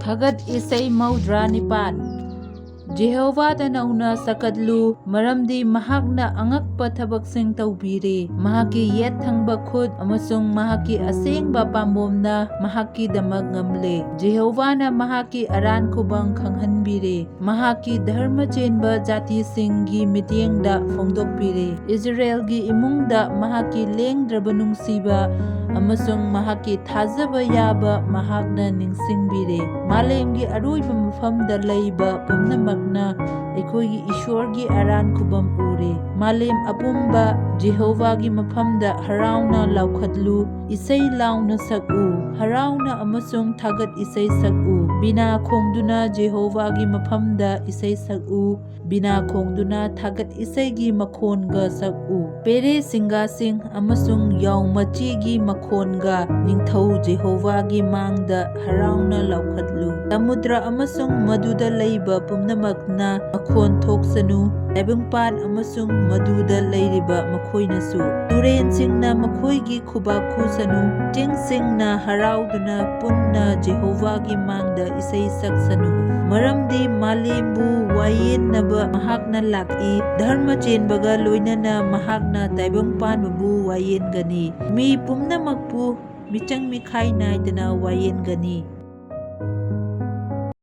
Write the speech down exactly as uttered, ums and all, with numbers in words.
ꯊꯥꯒꯠ ꯏꯁꯩ ꯃꯧꯗ꯭ꯔꯥ ꯅꯤꯄꯥꯟ꯫ ꯖꯦꯍꯣꯚꯥꯗ ꯅꯧꯅ ꯁꯛꯀꯠꯂꯨ, ꯃꯔꯝꯗꯤ ꯃꯍꯥꯛꯅ ꯑꯉꯛꯄ ꯊꯕꯛꯁꯤꯡ ꯇꯧꯕꯤꯔꯦ꯫ ꯃꯍꯥꯛꯀꯤ ꯌꯦꯠ ꯊꯪꯕ ꯈꯨꯠ ꯑꯃꯁꯨꯡ ꯃꯍꯥꯛꯀꯤ ꯑꯁꯦꯡꯕ ꯄꯥꯝꯕꯣꯝꯅ ꯃꯍꯥꯛꯀꯤꯗꯃꯛ ꯉꯝꯂꯦ꯫ ꯖꯦꯍꯣꯚꯥꯅ ꯃꯍꯥꯛꯀꯤ ꯑꯔꯥꯟ ꯈꯨꯕꯝ ꯈꯪꯍꯟꯕꯤꯔꯦ꯫ ꯃꯍꯥꯛꯀꯤ ꯙꯔꯃ ꯆꯦꯟꯕ ꯖꯥꯇꯤꯁꯤꯡꯒꯤ ꯃꯤꯠꯌꯦꯡꯗ ꯐꯣꯡꯗꯣꯛꯄꯤꯔꯦ꯫ ꯏꯖꯔꯦꯜꯒꯤ ꯏꯃꯨꯡꯗ ꯃꯍꯥꯛꯀꯤ ꯂꯦꯡꯗ꯭ꯔꯕ ꯅꯨꯡꯁꯤꯕ ꯑꯃꯁꯨꯡ ꯃꯍꯥꯛꯀꯤ ꯊꯥꯖꯕ ꯌꯥꯕ ꯃꯍꯥꯛꯅ ꯅꯤꯡꯁꯤꯡꯕꯤꯔꯦ꯫ ꯃꯥꯂꯦꯝꯒꯤ ꯑꯔꯣꯏꯕ ꯃꯐꯝꯗ ꯂꯩꯕ ꯄꯨꯝꯅꯃꯛꯅ ꯑꯩꯈꯣꯏꯒꯤ ꯏꯁ꯭ꯋꯔꯒꯤ ꯑꯔꯥꯟ ꯈꯨꯕꯝ ꯎꯔꯦ꯫ ꯃꯥꯂꯦꯝ ꯑꯄꯨꯝꯕ ꯖꯦꯍꯣꯚꯥꯒꯤ ꯃꯐꯝꯗ ꯍꯔꯥꯎꯅ ꯂꯥꯎꯈꯠꯂꯨ, ꯏꯁꯩ ꯂꯥꯎꯅ ꯁꯛꯎ, ꯍꯔꯥꯎꯅ ꯑꯃꯁꯨꯡ ꯊꯥꯒꯠ ꯏꯁꯩ ꯁꯛꯎ꯫ ꯕꯤꯅꯥ ꯈꯣꯡꯗꯨꯅ ꯖꯦꯍꯣꯚꯥꯒꯤ ꯃꯐꯝꯗ ꯏꯁꯩ ꯁꯛꯎ, ꯕꯤꯅꯥ ꯈꯣꯡꯗꯨꯅ ꯊꯥꯒꯠ ꯏꯁꯩꯒꯤ ꯃꯈꯣꯟꯒ ꯁꯛꯎ꯫ ꯄꯦꯔꯦ ꯁꯤꯡꯒꯥꯁꯤꯡ ꯑꯃꯁꯨꯡ ꯌꯥꯎꯃꯆꯤꯒꯤ ꯃꯈꯣꯟꯒ ꯅꯤꯡꯊꯧ ꯖꯦꯍꯣꯚꯥꯒꯤ ꯃꯥꯡꯗ ꯍꯔꯥꯎꯅ ꯂꯥꯎꯈꯠꯂꯨ꯫ ꯁꯃꯨꯗ꯭ꯔ ꯑꯃꯁꯨꯡ ꯃꯗꯨꯗ ꯂꯩꯕ ꯄꯨꯝꯅꯃꯛꯅ ꯃꯈꯣꯟ ꯊꯣꯛꯁꯅꯨ, ꯇꯥꯏꯕꯪꯄꯥꯟ ꯑꯃꯁꯨꯡ ꯃꯗꯨꯗ ꯂꯩꯔꯤꯕ ꯃꯈꯣꯏꯅꯁꯨ꯫ ꯇꯨꯔꯦꯟꯁꯤꯡꯅ ꯃꯈꯣꯏꯒꯤ ꯈꯨꯕꯥꯛ ꯈꯨꯁꯅꯨ, ꯆꯤꯡꯁꯤꯡꯅ ꯍꯔꯥꯎꯗꯨꯅ ꯄꯨꯟꯅ ꯖꯦꯍꯣꯚꯥꯒꯤ ꯃꯥꯡꯗ ꯏꯁꯩ ꯁꯛꯁꯅꯨ꯫ ꯃꯔꯝꯗꯤ ꯃꯥꯂꯦꯝꯕꯨ ꯋꯥꯌꯦꯟꯅꯕ ꯃꯍꯥꯛꯅ ꯂꯥꯛꯏ, ꯙꯔꯃ ꯆꯦꯟꯕꯒ ꯂꯣꯏꯅꯅ ꯃꯍꯥꯛꯅ ꯇꯥꯏꯕꯪ ꯄꯥꯟꯕꯕꯨ ꯋꯥꯌꯦꯟꯒꯅꯤ꯫ ꯃꯤ ꯄꯨꯝꯅꯃꯛꯄꯨ ꯃꯤꯆꯪ ꯃꯤꯈꯥꯏ ꯅꯥꯏꯗꯅ ꯋꯥꯌꯦꯟꯒꯅꯤ꯫